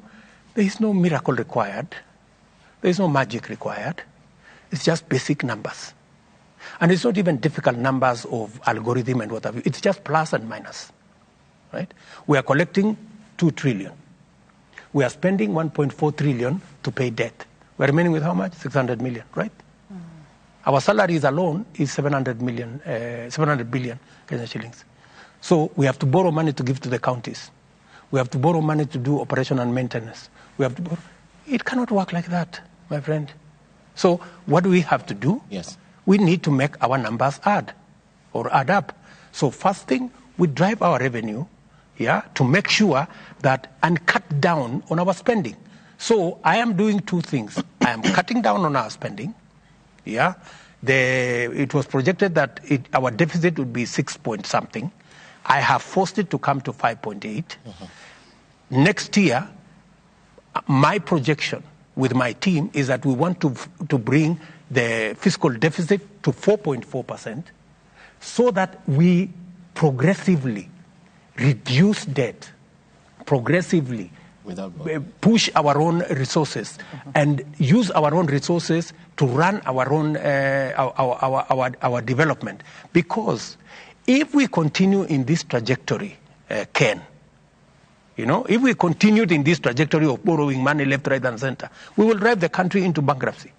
miracle required. There is no magic required. It's just basic numbers. And it's not even difficult numbers of algorithm and what have you. It's just plus and minus, right? We are collecting 2 trillion. We are spending 1.4 trillion to pay debt. We are remaining with how much? 600 million, right? Mm. Our salaries alone is 700 million, 700 billion Kenyan shillings. So we have to borrow money to give to the counties. We have to borrow money to do operation and maintenance. We have to borrow. It cannot work like that, my friend. So what do we have to do? Yes. We need to make our numbers add or add up. So first thing, we drive our revenue, yeah, to make sure that and cut down on our spending. So I am doing two things. I am cutting down on our spending. Yeah, it was projected that our deficit would be 6 point something. I have forced it to come to 5.8. Mm-hmm. Next year, my projection with my team is that we want to bring the fiscal deficit to 4.4% so that we progressively reduce debt, progressively push our own resources, mm-hmm. and use our own resources to run our own our development. Because if we continue in this trajectory, Ken, you know, if we continued in this trajectory of borrowing money left, right, and center, we will drive the country into bankruptcy.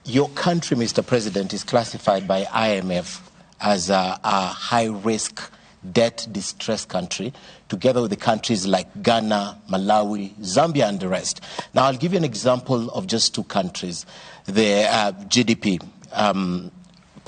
Your country, Mr. President, is classified by IMF as a high-risk debt distress country, together with the countries like Ghana, Malawi, Zambia, and the rest. Now, I'll give you an example of just two countries. The GDP per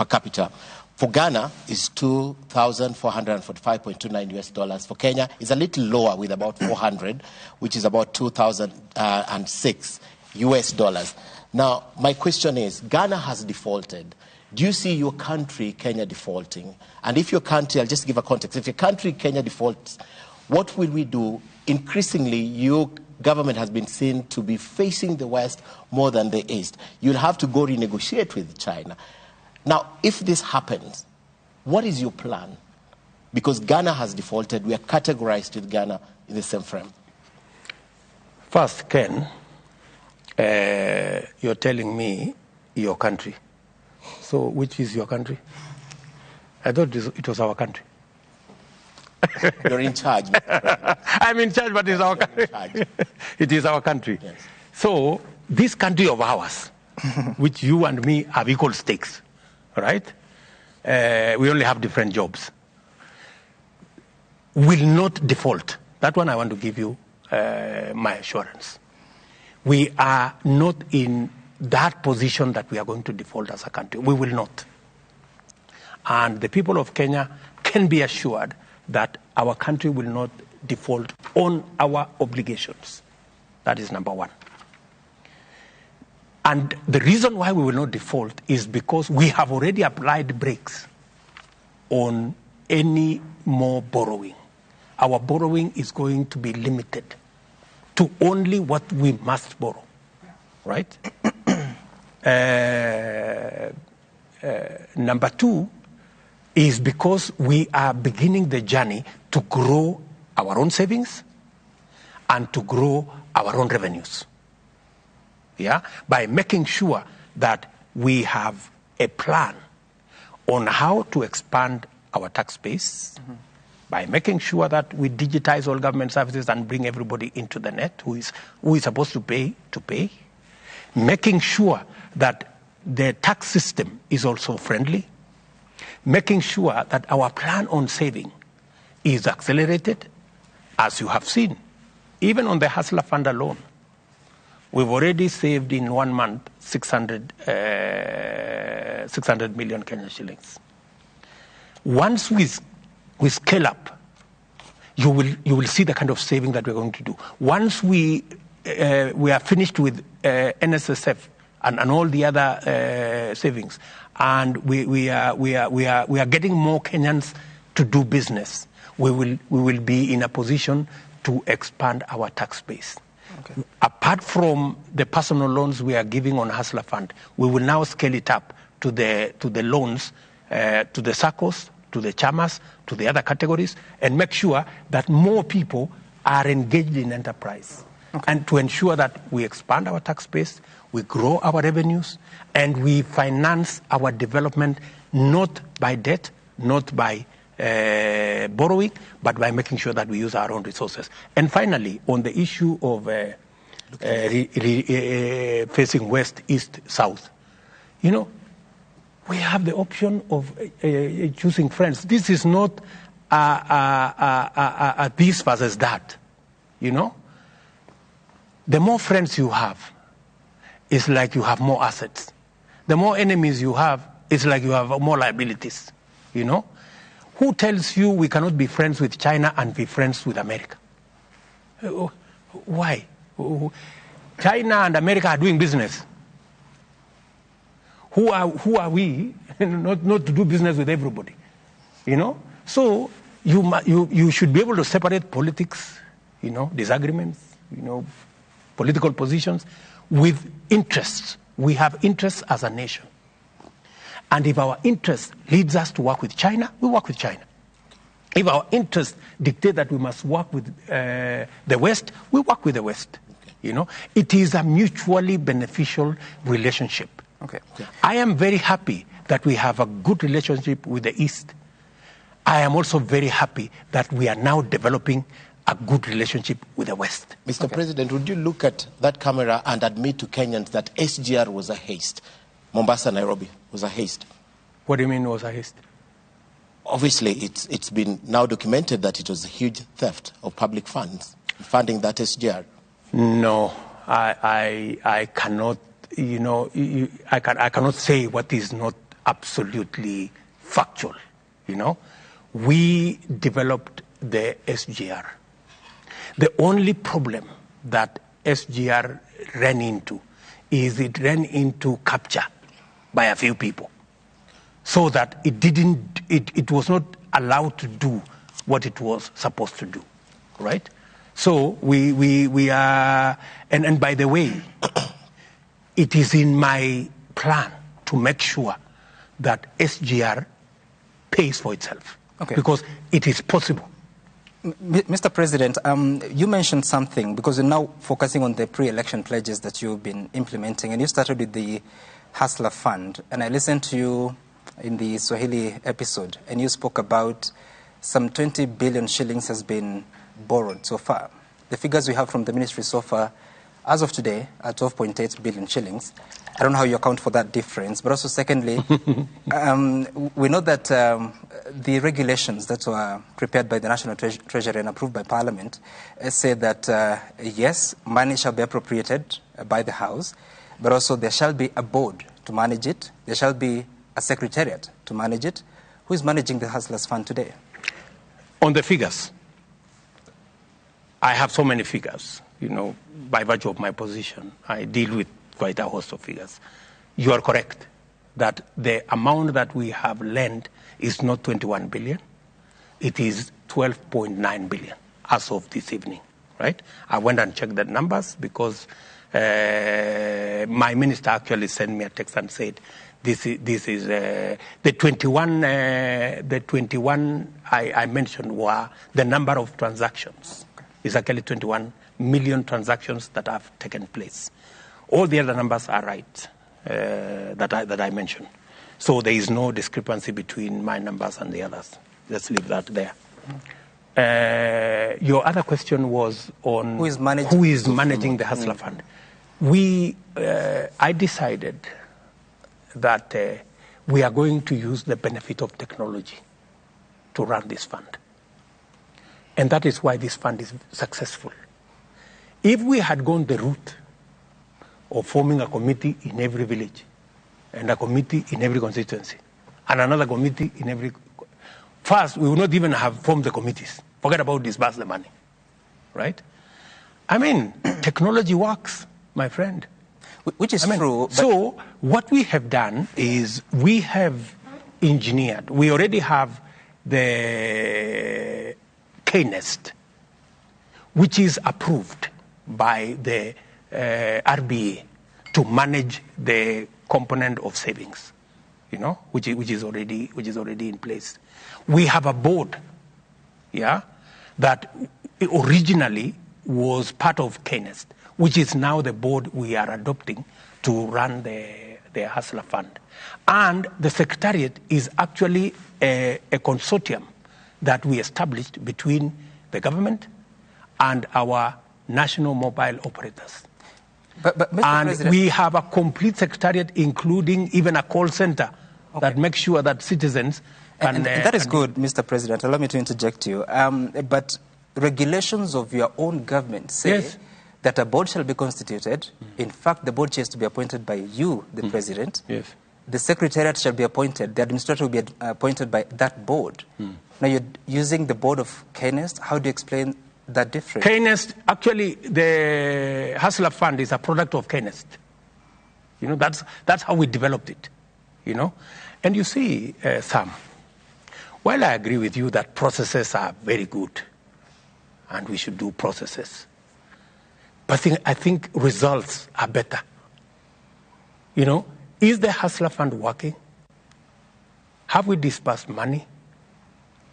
capita. For Ghana is $2,445.29 US dollars. For Kenya, it's a little lower with about 400, which is about 2,006 US dollars. Now, my question is, Ghana has defaulted. Do you see your country, Kenya, defaulting? And if your country, I'll just give a context. If your country, Kenya, defaults, what will we do? Increasingly, your government has been seen to be facing the West more than the East. You'll have to go renegotiate with China. Now, if this happens, what is your plan? Because Ghana has defaulted. We are categorized with Ghana in the same frame. First, Ken, you're telling me your country. So, which is your country? I thought it was our country. You're in charge, Mr. President. I'm in charge, but it's our country. It is our country. Yes. So, this country of ours, which you and me have equal stakes, right? We only have different jobs, will not default. That one I want to give you my assurance. We are not in that position that we are going to default as a country. We will not. And the people of Kenya can be assured that our country will not default on our obligations. That is number one. And the reason why we will not default is because we have already applied brakes on any more borrowing. Our borrowing is going to be limited to only what we must borrow, right? Number two is because we are beginning the journey to grow our own savings and to grow our own revenues. Yeah, by making sure that we have a plan on how to expand our tax base, mm-hmm. by making sure that we digitize all government services and bring everybody into the net who is supposed to pay, making sure that the tax system is also friendly, making sure that our plan on saving is accelerated, as you have seen, even on the Hustler Fund alone. We've already saved in 1 month 600 million Kenya shillings. Once we scale up, you will see the kind of saving that we're going to do. Once we are finished with NSSF and all the other savings, and we are getting more Kenyans to do business, we will be in a position to expand our tax base. Okay. Apart from the personal loans we are giving on Hustler Fund, we will now scale it up to the loans, to the SACCOs, to the chamas, to the other categories, and make sure that more people are engaged in enterprise. Okay. And to ensure that we expand our tax base, we grow our revenues, and we finance our development not by debt, not by borrowing, but by making sure that we use our own resources. And finally, on the issue of facing west, east, south, you know, we have the option of choosing friends. This is not this versus that, you know. The more friends you have, it's like you have more assets. The more enemies you have, it's like you have more liabilities, you know. Who tells you we cannot be friends with China and be friends with America? Why? China and America are doing business. Who are we not to do business with everybody? You know? So you should be able to separate politics, you know, disagreements, you know, political positions with interests. We have interests as a nation. And if our interest leads us to work with China, we work with China. If our interests dictate that we must work with the West, we work with the West. Okay. You know, it is a mutually beneficial relationship. Okay. Okay. I am very happy that we have a good relationship with the East. I am also very happy that we are now developing a good relationship with the West. Mr. Okay. President, would you look at that camera and admit to Kenyans that SGR was a haste? Mombasa, Nairobi was a haste. What do you mean was a haste? Obviously, it's been now documented that it was a huge theft of public funds, funding that SGR. No, I cannot, you know, I cannot say what is not absolutely factual, you know. We developed the SGR. The only problem that SGR ran into is it ran into capture by a few people, so that it didn't, it was not allowed to do what it was supposed to do, right? So we are, and by the way, it is in my plan to make sure that SGR pays for itself. Okay. Because it is possible. Mr. President, you mentioned something, because you're now focusing on the pre-election pledges that you've been implementing, and you started with the Hustler Fund. And I listened to you in the Swahili episode, and you spoke about some 20 billion shillings has been borrowed so far. The figures we have from the ministry so far, as of today, are 12.8 billion shillings. I don't know how you account for that difference. But also, secondly, we know that the regulations that were prepared by the National Treasury and approved by Parliament say that, yes, money shall be appropriated by the House, but also there shall be a board to manage it. There shall be a secretariat to manage it. Who is managing the Hustlers Fund today? On the figures, I have so many figures, you know, by virtue of my position. I deal with quite a host of figures. You are correct that the amount that we have lent is not 21 billion. It is 12.9 billion as of this evening, right? I went and checked the numbers because my minister actually sent me a text and said, this is the 21, the 21 I mentioned were the number of transactions. It's actually 21 million transactions that have taken place. All the other numbers are right that I mentioned. So there is no discrepancy between my numbers and the others. Let's leave that there. Your other question was on who is managing the Hustler Fund. I decided that we are going to use the benefit of technology to run this fund. And that is why this fund is successful. If we had gone the route of forming a committee in every village, and a committee in every constituency, and another committee in every... First, we would not even have formed the committees. Forget about disburse the money, right? I mean, technology works, my friend. Which is true. So what we have done is we have engineered. We already have the KNEST, which is approved by the RBA to manage the component of savings, you know, which is already in place. We have a board, yeah, that originally was part of KNEST, which is now the board we are adopting to run the Hustler Fund. And the Secretariat is actually a consortium that we established between the government and our national mobile operators. But Mr. And President, we have a complete secretariat, including even a call center, okay, that makes sure that citizens can... And that is good, Mr. President. Allow me to interject you. But regulations of your own government say... Yes. That a board shall be constituted. In fact, the board chair is to be appointed by you, the president. Yes. The secretariat shall be appointed. The administrator will be appointed by that board. Now, you're using the board of KNEST. How do you explain that difference? KNEST, actually, the Hustler Fund is a product of KNEST. You know, that's how we developed it, you know. And you see, Sam, while I agree with you that processes are very good and we should do processes, but I think results are better. You know, is the Hustler Fund working? Have we disbursed money?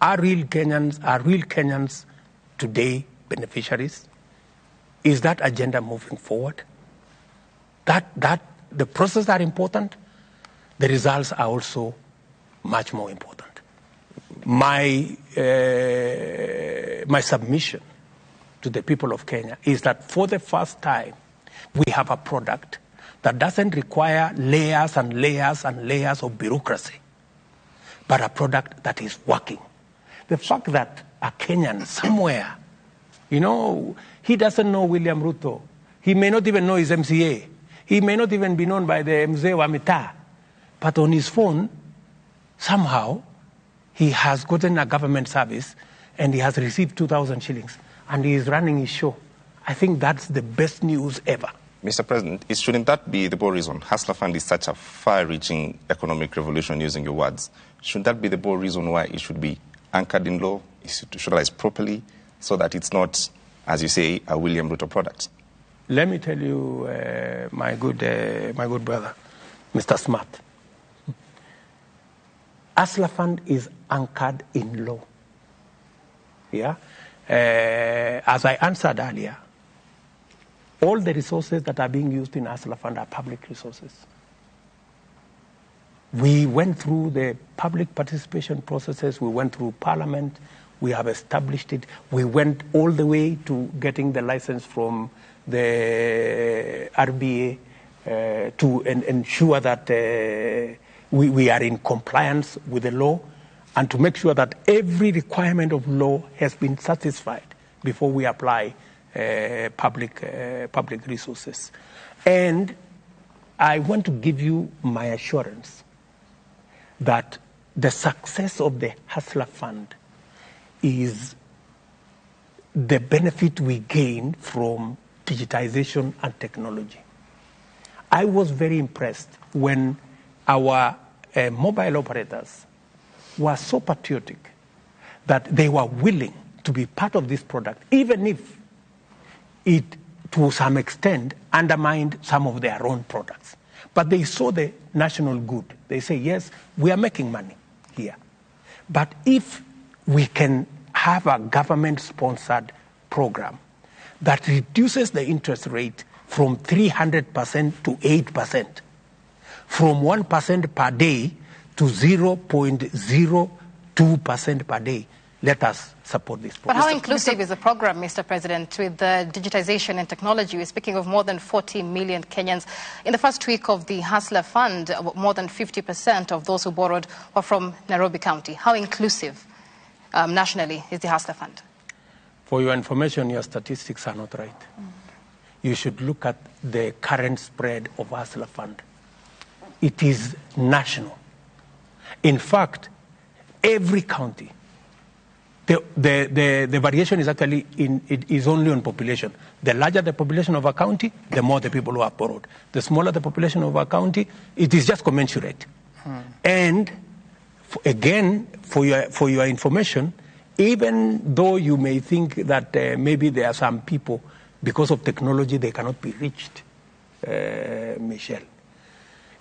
Are real Kenyans today beneficiaries? Is that agenda moving forward? That the process are important, the results are also much more important. My submission to the people of Kenya is that for the first time, we have a product that doesn't require layers and layers and layers of bureaucracy, but a product that is working. The fact that a Kenyan somewhere, you know, he doesn't know William Ruto. He may not even know his MCA. He may not even be known by the Mzee wa Mitaa. But on his phone, somehow, he has gotten a government service and he has received 2,000 shillings and he is running his show. I think that's the best news ever. Mr. President, shouldn't that be the reason? Hustler Fund is such a far-reaching economic revolution, using your words. Shouldn't that be the reason why it should be anchored in law, institutionalized properly, so that it's not, as you say, a William Ruto product? Let me tell you, my good brother, Mr. Smart. Hustler Fund is anchored in law. Yeah? As I answered earlier, all the resources that are being used in Hustler Fund are public resources. We went through the public participation processes, we went through Parliament, we have established it. We went all the way to getting the license from the RBA to ensure that we are in compliance with the law and to make sure that every requirement of law has been satisfied before we apply public resources. And I want to give you my assurance that the success of the Hustler Fund is the benefit we gain from digitization and technology. I was very impressed when our mobile operators were so patriotic that they were willing to be part of this product, even if it, to some extent, undermined some of their own products. But they saw the national good. They say, yes, we are making money here. But if we can have a government-sponsored program that reduces the interest rate from 300% to 8%, from 1% per day to 0.02% per day, let us support this program. But how inclusive is the program, Mr. President, with the digitization and technology? We're speaking of more than 40 million Kenyans. In the first week of the Hustler Fund, more than 50% of those who borrowed were from Nairobi County. How inclusive nationally is the Hustler Fund? For your information, your statistics are not right. You should look at the current spread of Hustler Fund. It is national. In fact, every county, the variation is actually it is only on population. The larger the population of a county, the more the people who are borrowed. The smaller the population of a county, it is just commensurate. And again, for your information, even though you may think that maybe there are some people, because of technology, they cannot be reached, Michelle,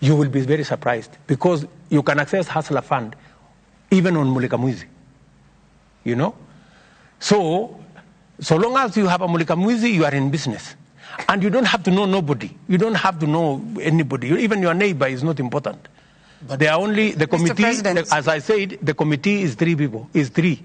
you will be very surprised, because you can access Hustler Fund even on Mulika Mwizi. You know? So long as you have a Mulika Mwizi, you are in business. And you don't have to know nobody. You don't have to know anybody. Even your neighbor is not important. But they are only, the committee, as I said, the committee is three people, is three.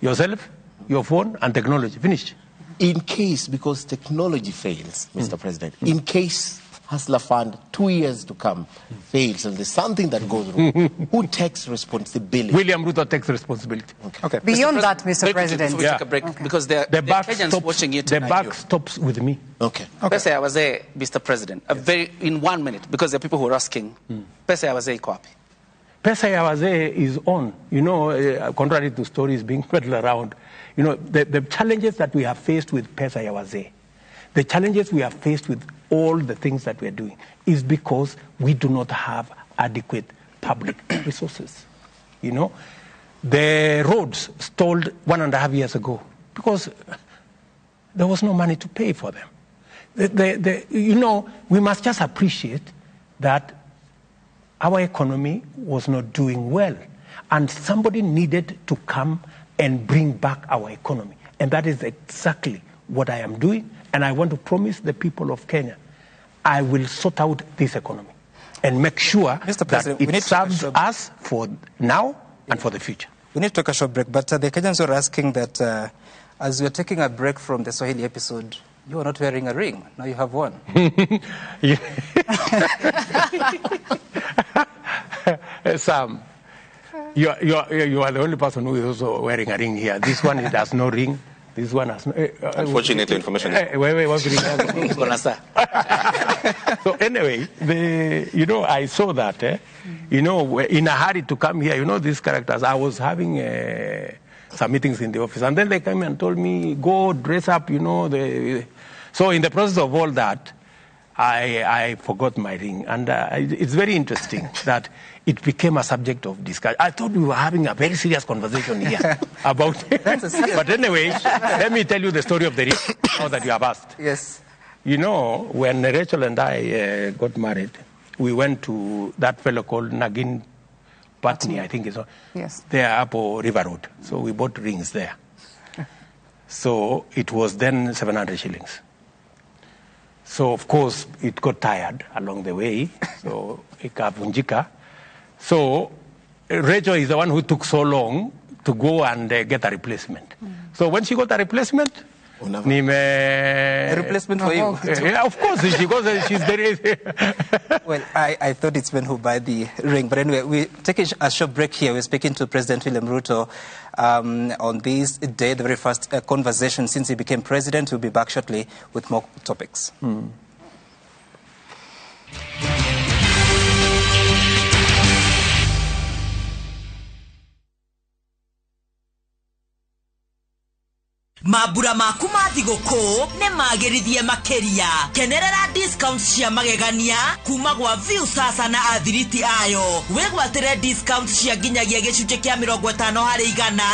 Yourself, your phone, and technology. Finished. In case, because technology fails, Mr. President, in case Hustler Fund 2 years to come fails and there's something that goes wrong, who takes responsibility? William Ruto takes responsibility. Okay. Beyond that, Mr. President. Before we take a break, because there are Kenyans watching you tonight. The buck stops with me. Okay. Pesa ya wazee, Mr. President, in 1 minute, because there are people who are asking, pesa ya wazee iko wapi? Pesa ya wazee is on. You know, contrary to stories being peddled around, you know, the challenges that we have faced with pesa ya wazee, the challenges we have faced with all the things that we are doing is because we do not have adequate public resources. You know, the roads stalled 1.5 years ago because there was no money to pay for them. You know, we must just appreciate that our economy was not doing well, and somebody needed to come and bring back our economy. And that is exactly what I am doing. And I want to promise the people of Kenya, I will sort out this economy and make sure Mr. President, that it serves us for now and for the future. We need to take a short break, but the Kenyans are asking that as we are taking a break from the Swahili episode, You are not wearing a ring. Now you have one. Sam, you are the only person who is also wearing a ring here. This one has no ring. This one has no... Unfortunately, information is... Wait, what's ring? So anyway, I saw that, in a hurry to come here, these characters, I was having some meetings in the office, and then they came and told me, go dress up, So in the process of all that, I forgot my ring. And it's very interesting that it became a subject of discussion. I thought we were having a very serious conversation here about it. But anyway, let me tell you the story of the ring, now that you have asked. Yes. When Rachel and I got married, we went to that fellow called Nagin Patni, I think it's. Yes. There up River Road. So we bought rings there. So it was then 700 shillings. So, of course, it got tired along the way. So, ikavunjika. So, Rachel is the one who took so long to go and get a replacement. Mm. So, when she got a replacement, a replacement for you? Yeah, of course, because she's very... Well, I thought it's men who buy the ring. But anyway, we take a short break here. We're speaking to President William Ruto on this day, the very first conversation since he became president. We'll be back shortly with more topics. Mm. Mambura maku ma thigũkũ nĩ magĩrithie makĩria. Kenerera discounts cia magegania kuma gwa Viusasa na athiriti ayo. Wĩgwatĩre discounts cia nginyagia gĩcunjĩ kĩa 50 harĩ igana.